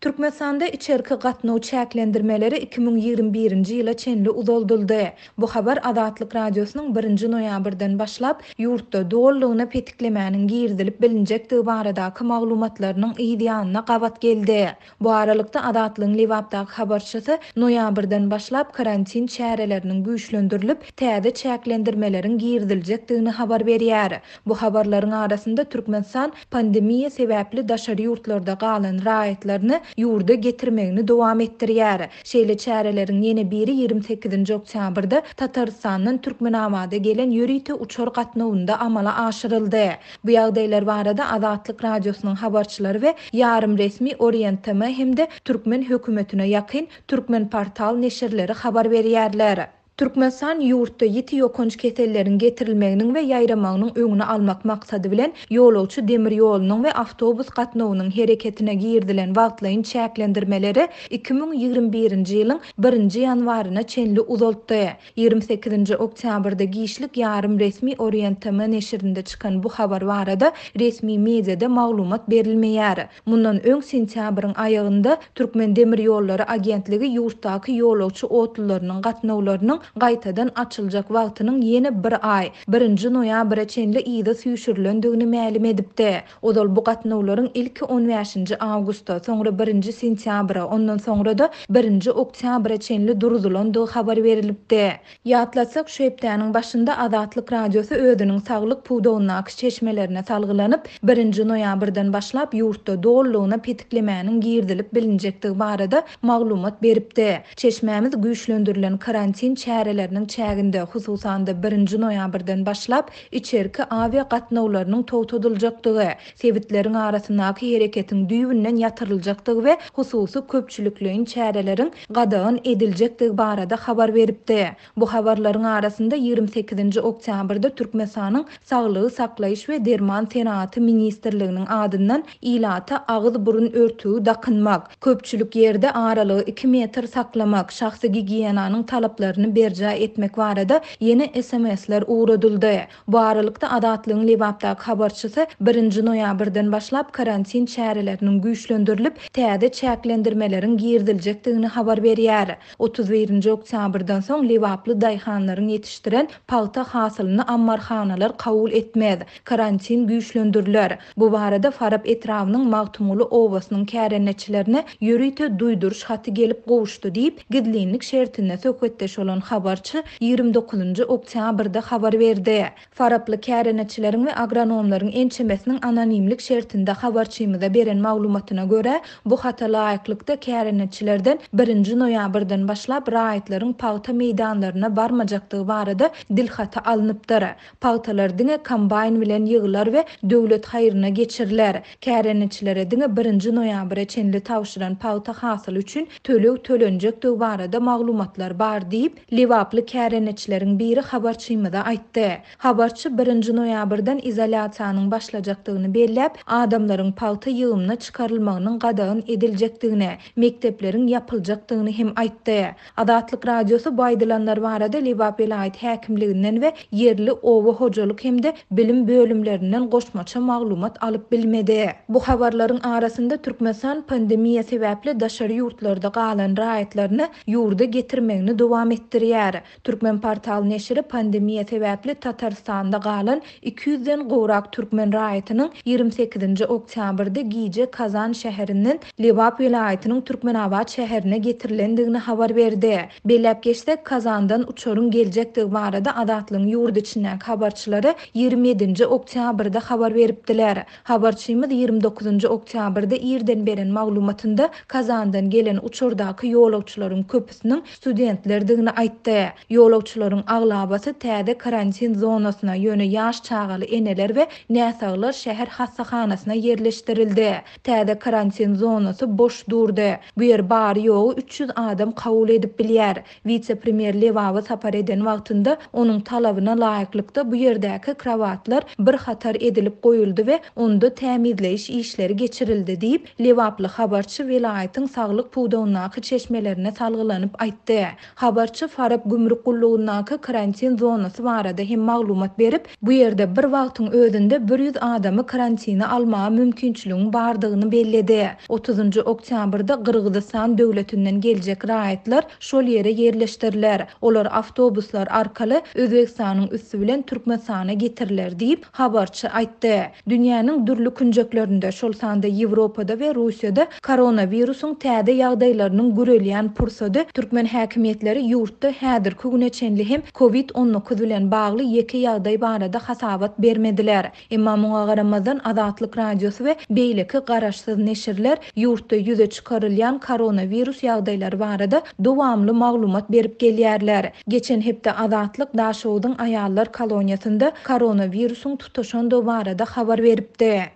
Türkmenistanda içerki gatnaw çäklendirmeleri 2021-nji ýyla çenli uzaldyldy. Bu habar Azatlyk Radiosynyň birinji noýabrdan başlap, ýurtda dolulygyna petiklemäniň girizilip bilinjekdigi baradaky maglumatlarynyň yz ýanyna gabat geldi. Bu aralykda, Azatlygyň Lebapdaky habarçysy noýabrdan başlap karantin çäreleriniň güýçlendirilip, täze çäklendirmeleriň giriziljekdigini habar berýär. Bu habarlaryň arasynda Türkmenistan pandemiýa sebäpli daşary ýurtlarda galan raýatlaryny ýurda getirmegini dowam etdirýär. Şeýle çäreleriň ýene biri 28-nji oktýabrda Tatarystandan Türkmenabada gelen ýörite uçar gatnawynda amala aşyryldy. Bu ýagdaýlar barada Azatlyk Radiosynyň habarçylary we ýarym resmi Orient TM hem-de türkmen hökümetine ýakyn Türkmenportal neşirleri habar berýärler. Türkmenistan ýurtda ýiti ýokanç keselleriň getirilmeginiň we ýaýramagynyň öňüni almak maksady bilen, ýolagçy demir ýolunyň we awtobus gatnawynyň hereketine girizilen wagtlaýyn çäklendirmeleri 2021-nji ýylyň birinji ýanwaryna çenli uzaltdy. 28-nji oktýabrda giçlik ýarym resmi Orient TM neşirinde çykan bu habar barada resmi mediada maglumat berilmeýär. Mundan öň sentýabryň aýagynda Türkmendemirýollary agentligi ýurtdaky ýolagçy otlularynyň gatnawlarynyň gaýtadan açyljak wagtynyň ýene bir aý, birinji noýabra çenli yza süýşürilendigini mälim edipdi. Ozal bu gatnawlaryň ilki on bäşinji awgusta, soňra birinji sentýabra, ondan soňra-da birinji oktýabra çenli duruzylandygy habar berilipdi. Ýatlatsak, şu hepdäniň başynda Azatlyk Radiosy özüniň saglyk pudagyndaky çeşmelerine salgylanyp, birinji noýabrdan başlap ýurtda dolulygyna petiklemäniň girizilip bilinjekdigi barada maglumat beripdi. Çeşmämiz güýçlendirilen karantin çäreleriniň çäginde, hususan-da birinji noýabrdan başlap içerki awia gatnawlarynyň togtadyljakdygy, sebitleriň arasyndaky hereketiň düýbünden ýatyryljakdygy we hususy köpçülikleýin çäreleriň gadagan ediljekdigi barada habar beripdi. Bu habarlaryň arasynda 28-nji oktýabrda Türkmenistanyň Saglygy saklaýyş we derman senagaty ministrliginiň adyndan ilata agyz-burun örtügi dakynmak, köpçülik ýerde aralygy iki metr saklamak, şahsy gigiýenanyň talaplaryny berjaý etmek barada ýene sms-ler ugradyldy. Bu aralykda, Azatlygyň Lebapdaky habarçysy birinji noýabrdan başlap karantin çäreleriniň güýçlendirilip, täze çäklendirmeleriň giriziljekdigini habar berýär. 31-nji oktýabrdan soň lebaply daýhanlaryň ýetişdiren pagta hasylyny ammarhanalar kabul etmez, karantin güýçlendiriler. Bu barada Farap etrabynyň Magtymguly obasynyň kärendeçilerine ýörite duýduryş haty gelip gowuşdy diýip, gizlinlik şertinde söhbetdeş bolan habarçy 29-njy oktýabrda habar berdi. Faraply kärendeçileriň we agronomlaryň ençemesiniň anonimlik şertinde habarçymyza beren maglumatyna görä, bu hata laýyklykda kärendeçilerden birinji noýabrdan başlap raýatlaryň pagta meýdanlaryna barmajakdygy barada dilhaty alnypdyr. Pagtalar diňe kombaýn bilen ýygylar we döwlet haýryna geçiriler. Kärendeçilere diňe birinji noýabra çenli tabşyran pagta hasyly üçin töleg tölenjekdigi barada maglumatlar bar diýip, lebaply kärendeçileriň biri habarçymyza aýtdy. Habarçy birinji noýabrdan izolýasiýanyň başlajakdygyny belläp, adamlaryň pagta ýygymyna çykarylmagynyň gadagan ediljekdigini, mekdepleriň ýapyljakdygyny hem aýtdy. Azatlyk Radiosy bu aýdylanlar barada Lebap welaýat häkimliginden we ýerli oba hojalyk hem-de bilim bölümlerinden goşmaça maglumat alyp bilmedi. Bu habarlaryň arasynda Türkmenistan pandemiýa sebäpli daşary ýurtlarda galan raýatlaryny ýurda getirmegini dowam etdirýär. Türkmenportal neşiri pandemiýa sebäpli Tatarystanda galan 200-den gowrak türkmen raýatynyň 28-nji oktýabrda gije Kazan şäherinden Lebap welaýatynyň Türkmenabat şäherine getirilendigini habar berdi. Belläp geçsek, Kazandan uçaryň geljekdigi barada Azatlygyň ýurt içindäki habarçylary 27-nji oktýabrda habar beripdiler. Habarçymyz 29-njy oktýabrda irden beren maglumatynda Kazandan gelen uçardaky ýolagçylaryň köpüsiniň studentlerdigini aýtdy. Ýolagçylaryň aglabasy täze karantin zonasyna, ýöne ýaş çagaly eneler we näsaglar şäher hassahanasyna ýerleşdirildi. Täze karantin zonasy boş durdy. Bu ýer bary-ýogy 300 adam kabul edip bilýär. Wise-premýer Lebaba sapar eden wagtynda onuň talabyna laýyklykda bu ýerdäki krowatlar bir hatar edilip goýuldy we onda tämizleýiş işleri geçirildi diýip, lebaply habarçy welaýatyň saglyk pudagyndaky çeşmelerine salgylanyp aýtdy. Habarçy. Farap gümrük gullugyndaky karantin zonasy barada hem maglumat berip, bu ýerde bir wagtyň özünde 100 adamy karantine almaga mümkinçiligiň bardygyny belledi. Otuzynjy oktýabrda Gyrgyzystan döwletinden geljek raýatlar şol ýere ýerleşdiriler. Olar awtobuslar arkaly Özbegistanyň üsti bilen Türkmenistana getiriler diýip, habarçy aýtdy. Dünýäniň dürli künjeklerinde, şol sanda Ýewropada we Russiýada koronawirusyň täze ýagdaýlarynyň gürelýän pursady türkmen häkimiýetleri ýurtda häzirki güne çenli hem Covid 19 bilen bagly ýeke ýagdaý barada hasabat bermediler. Emma muňa garamazdan Azatlyk Radiosy we beýleki garaşsyz neşirler ýurtda ýüze çykarylýan koronawirus ýagdaýlary barada dowamly maglumat berip gelýärler. Geçen hepde Azatlyk Daşoguzyň aýallar koloniýasynda koronawirusyň tutaşandygy barada habar beripdi.